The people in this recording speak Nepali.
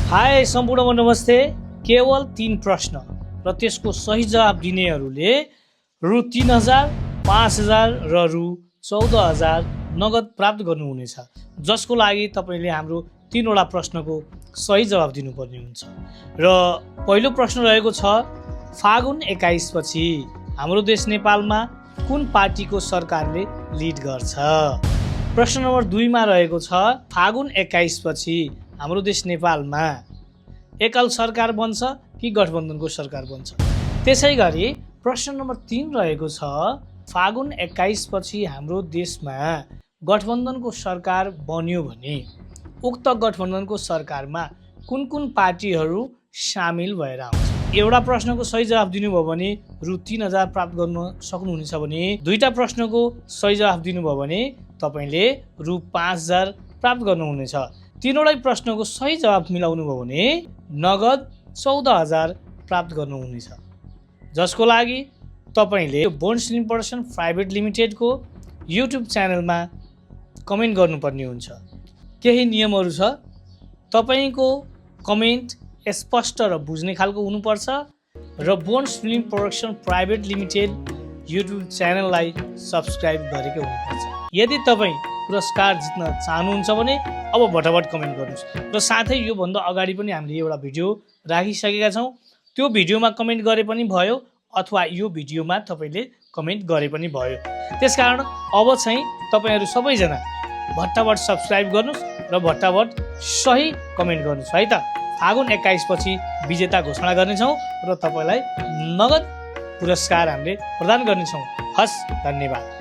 हाय सम्पूर्णमा नमस्ते। केवल 3 प्रश्न र त्यसको सही जवाब दिनेहरूले रु 3000, 5000 र रु 14000 नगद प्राप्त गर्नुहुनेछ, जसको लागि तपाईले हाम्रो 3 वटा प्रश्नको सही जवाब दिनुपर्ने हुन्छ। र पहिलो प्रश्न रहेको छ, फागुन 21 पछि हाम्रो देश नेपालमा कुन पार्टीको सरकारले लिड गर्छ? प्रश्न नम्बर 2 मा रहेको छ, फागुन 21 पछि हाम्रो देश नेपालमा एकल सरकार बन्छ कि गठबन्धनको सरकार बन्छ? त्यसै गरी प्रश्न नम्बर 3 रहेको छ, फागुन 21 पछि हाम्रो देशमा गठबन्धनको सरकार बन्यो भने उक्त गठबन्धनको सरकारमा कुन कुन पार्टीहरू सामेल भएर आउँछ? एउटा प्रश्नको सही जवाब दिनुभयो भने रु 3000 प्राप्त गर्न सक्नुहुनेछ भने दुईटा प्रश्नको सही जवाब दिनुभयो भने तपाईले रु 5000 प्राप्त गर्नुहुनेछ। तीनवटै प्रश्नको सही जवाब मिलाउनु भयो भने नगद 14000 प्राप्त गर्नुहुनेछ, जसको लागि तपाईले बोन्ड स्लिम प्रोडक्सन प्राइभेट लिमिटेडको युट्युब च्यानलमा कमेन्ट गर्नुपर्ने हुन्छ। केही नियमहरू छ। तपाईको कमेन्ट स्पष्ट र बुझ्ने खालको हुनुपर्छ र bond slim production private limited YouTube च्यानललाई सब्स्क्राइब गरेको हुनुपर्छ। यदि तपाईँ पुरस्कार जित्न चाहनुहुन्छ भने अब भटाभट कमेन्ट गर्नुहोस्। र साथै यो भन्दा अगाडि पनि हामीले एउटा भिडियो राखिसकेका छौँ, त्यो भिडियोमा कमेन्ट गरे पनि भयो अथवा यो भिडियोमा तपाईले कमेन्ट गरे पनि भयो। त्यसकारण अब चाहिँ तपाईहरू सबैजना भटाभट सब्स्क्राइब गर्नुहोस् र भटाभट सही कमेन्ट गर्नुहोस् है त। फागुन 21 पछि विजेता घोषणा गर्नेछौँ र तपाईलाई नगद पुरस्कार हामीले प्रदान गर्नेछौँ। हस्, धन्यवाद।